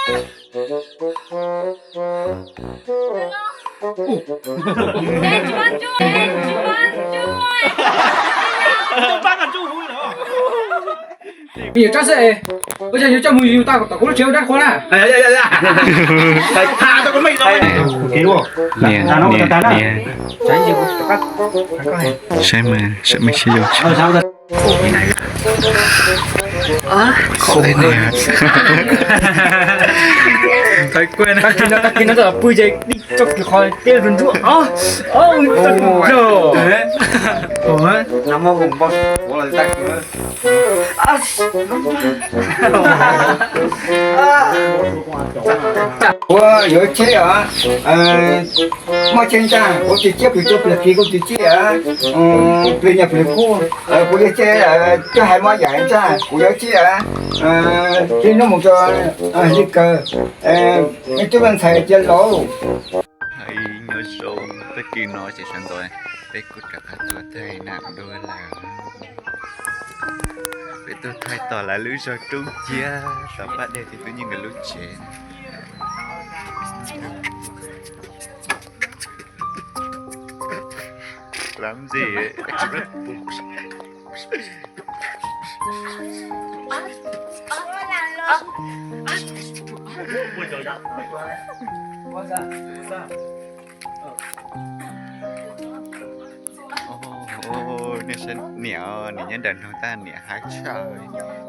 Yus tsab xwb, ua cas yus coj mus yus tau tom kuv lub tsev ua dab qhuas na. Niam, niam, niam. Saib mas, saib mas, saib yus. Tag kis no tau pw ces tso kiag qhov teb rau nruab. Kuv yuav tsheb os, muaj tsheb ntsaj, kuv tsis tsheb plis rau plis kis, kuv tsis tsheb plis nyuag plis kub, kuv yuav tsheb coj hais muaj yam ntsaj, kuv yuav tsheb tsheb hnub mus rau li kawg, ib tug ntxhais cia laus. Nyob zoo, tag kis no ces sawv ntxov peb kuj rov qab tuaj thaij nam dua lawm. Peb tuaj thaij tom lawv lub zos roob ciab, tom Paj Dej Txiv Tub Nyeej nkawd lub tsev. Lab ntxim. Nej saib niam, niam nyob nram no tag niam haib tshaj,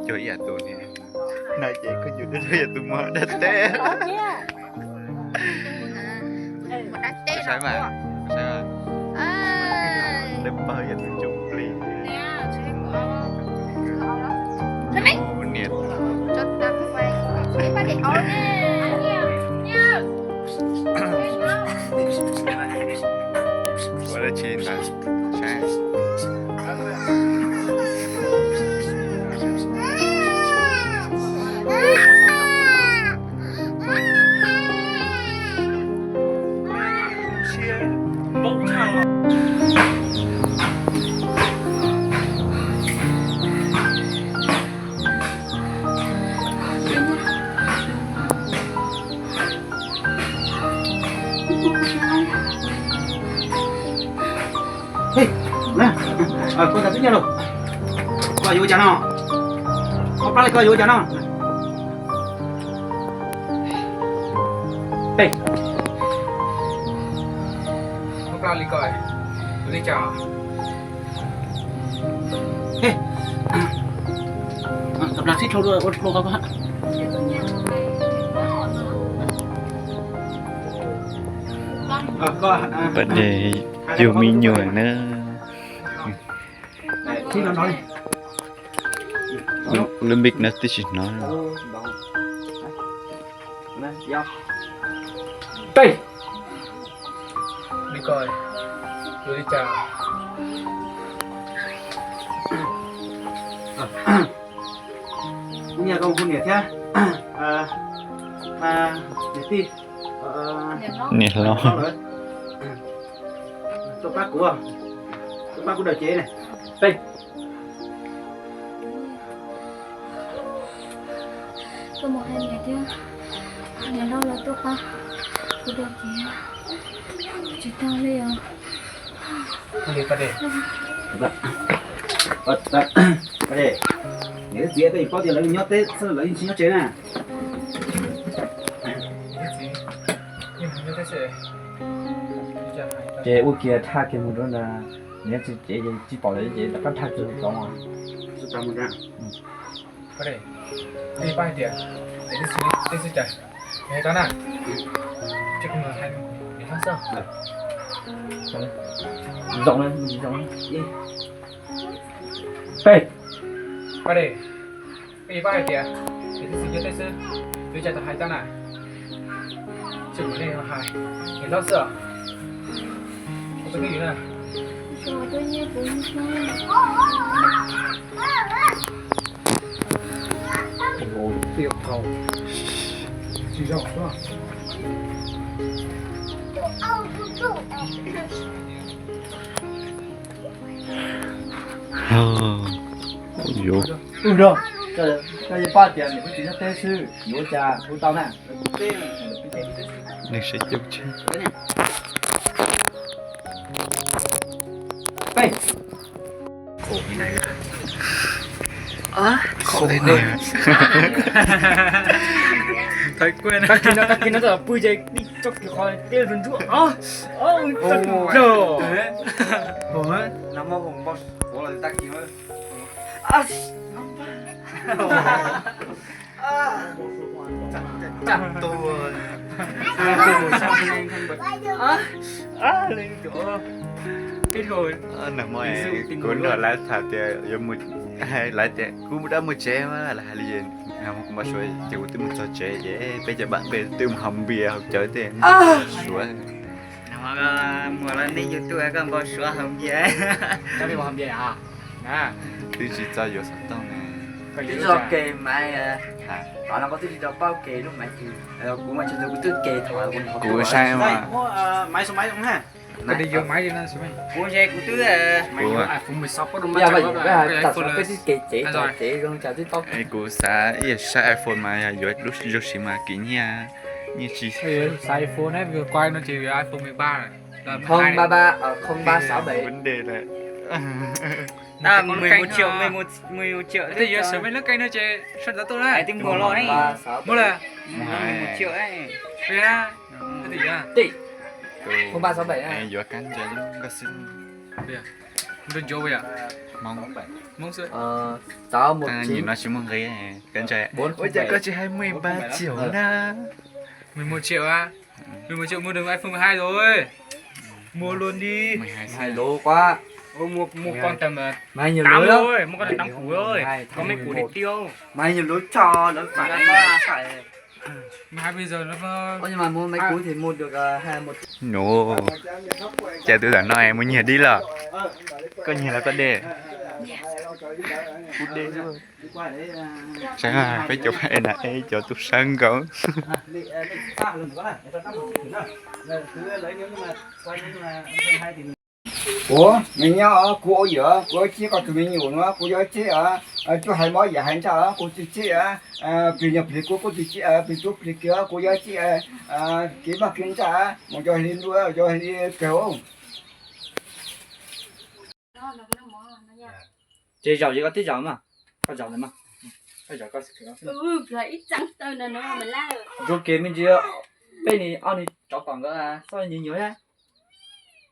cog ib yam tus niag no ces koj yuav tus muag dab teb. Saib mas, saib mas, dawb paug yog tus ntsuj plig. Niam. Ua dab tsi ntawd? Saib. Koj tas tib nyag lauj, koj yuav ua cas no? Ob plab li koj yuav ua cas no? Ob plab li koj yuav li cas? Tawm plaws sib dhau ua dhau koj. Paj Dej yug me nyuam na. Lub mic no twb tsis hnov. Peb. Nyiam koj hu niam thiab. Niam tij. Niam hlob. Tuaj pab kuv, tuaj pab kuv daws cev ne. Peb. Koj mus hais niam thiab niam hlob lawv tuaj pab kuv daws cev, tsis tau li os. Niam txiv, koj yeej paub tias lawv nyob teb xwb, lawv yeej tsis nyob tsev na. Ces ua kiag dhaj kiag mus rau na, nws tsis, ces tsis pom lawv ces rov qab dhaj kiag mus tod. Peb hais tias, tej xwb cas, hais tau na, ces kuv hais niam hlob xwb. Zoo, zoo. Peb. Peb hais tias, tej xwb cas, tej xwb, yuav cas tau hais tau na. Tsis muaj li hais, niam hlob xwb os. Ua twb ywm na. Tsis zoo. Yuav. Koj yeej paub tias niam kuv tsis nyob teb xwb, yuav ua cas hu tau na. Nws sib cug tsheb. Peb. Khổ thế này. Thói quen. Tag kis no, tag kis no tao pw ces đi tso kiag qhov tiab rau nruab. Ov, ov, tag kis no. Ov, no mas hum npau suav los tag kis no. Tus nag hmo kuv nrog lawv tham tias yuav mus, lawv tias kuv mus dab mus tsev mas lawv hais li, kuv npau suav ces kuv twb mus txog tsev ces peb cov pab peb twb mus haus npias haus cawv tej suav. Nag hmo koj mus los nej yug tuaj koj npau suav haus npias. Twb tsis txog yuav xov tooj na. Twb txog ke mas, tom no koj twb tsis tau paub ke lub mas, kuv mas tsis tau, kuv twb ke thaum kuv saib mas. Kuv xav ib yam saib iPhone mas yog yuav lub zoo siv mas kim nyiaj, nyiaj tsis xav iPhone na, vim kuv no ces yuav iPhone mười ba. Không ba ba, không ba sáu bảy. Vấn đề là mười một triệu, mười một triệu. Thế giờ sửa mấy lứa cây nữa chứ sao đó tôi đấy. Mua là mười một triệu đấy. Ui ha. Thế thì giờ. Không ba sáu bảy. Yuav kab ntshe lub nkauj xwb. Nrog ncuav vậy? Hmoob. Hmoob xwb. Tao một chín. Nim no tsis muaj nqi, kab ntshe. Ua cas koj tsis hais mười ba triệu na? Mười một triệu á? Mười một triệu mua được iPhone mười hai rồi. Mua luôn đi. Mười hai lố quá. Ơ, mua, mua con tầm, ờ, mười hai nhiều tám lố lắm. Thôi, mua con tầm tám củ thôi. Mười hai, con mấy củ đi tiêu. Mười hai nhiều lố cho nó phải. Mười hai bây giờ nó có. Ơ, nhưng mà mua mấy củ thì mua được, ờ, hai, một. Nụ. Chào tôi là Noel mua nhiều đi lắm. Có nhiều là có đi. Cú đi luôn. Saib peb cov pab es na, es cov tub sab nkaus. Ua, me nyuam, kuv ua yam, kuv ua tseb koj tus me nyuam no, kuv yuav tseb, cuaj hais mob yam hais ntsaj, kuv tsis tseb, plis nyuag plis kuv kuj tsis tseb, plis tub plis kiag kuv yuav tseb, kev maj kev ntsaj, mus yog li ntua yog li kawg. Ces zaum ces koj tib zaum mas, koj zaum lawm mas, koj zaum koj. Ntsuag kiag me ntsis, peb ni ob ni tsov tom nkawd xoj nyuag nyuag thiab.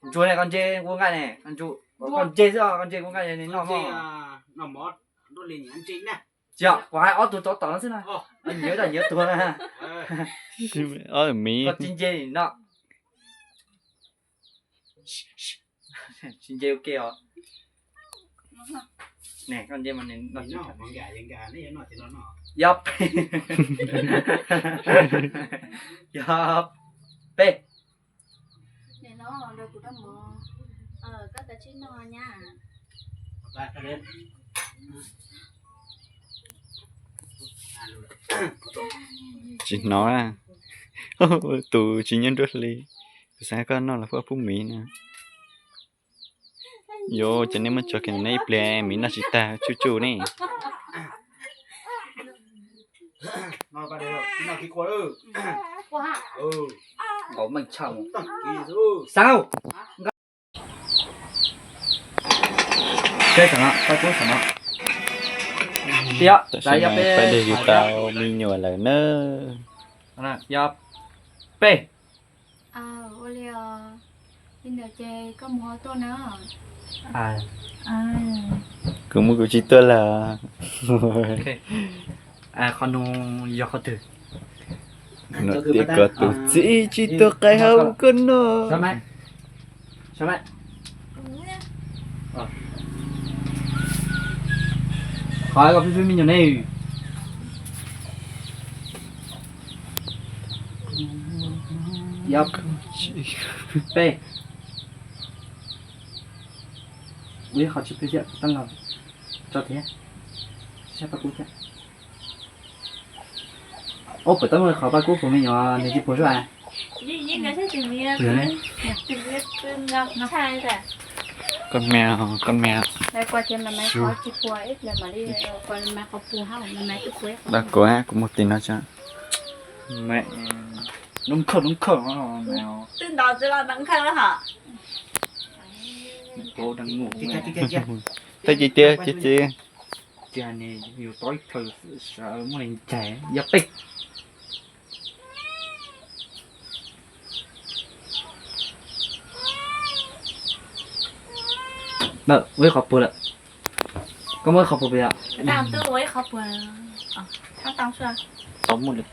Ntsuag ne, koj ntse ua nqaij ne, koj ntse xwb, koj ntse ua nqaij ne noj mog. Tsis yog, kuv hais ob tug tsov tom no xwb na. Nyiav tas nyiav tuag na. Koj tsis ntse no. Tsis ntse ua ke os. Ne, koj ntse mas nws no. Yog, yog peb. Tsis hnov, tus tsis nyob nruab hli. Kuv xav koj noj los pub pub miv na. Yuav cov nej muab tso kiag no ib pliag miv noj tsis tag tsuj tsuj ne. Nkaum meej tshaj mus. Xav. Tam sim no pab dej yus tau me nyuam lawm na. Yog peb. Ua li os, li ntawd ces koj mus hauv tuaj na. Kuv mus kuv tsis tuaj lawm. Qhov no yog qhov twg? No tias kom tus txiv tsis tuag qai hauv koj no. Qhov koj pib pib me nyuam ne. Yog peb. Ua ib qho tsis plig thiab, tab los tso thiab. Saib paj kub thiab. Ub, pem tau muaj qhov paj kub puas me nyuam nws tsis puas xwb as. Puas yog ne? Con mèo, con mèo. Dab kuv, kuv mus tim no tso. Noob khawj, noob khawj, twb ntos tsis los noob khawj hos. Tag ces ces ces ces. Cia ni yus tos ib plhaw sawv muab li ncaig yog peb. Ua ib qhov puag lawm. Koj muab ib qhov puag pem yom. Tau muaj li.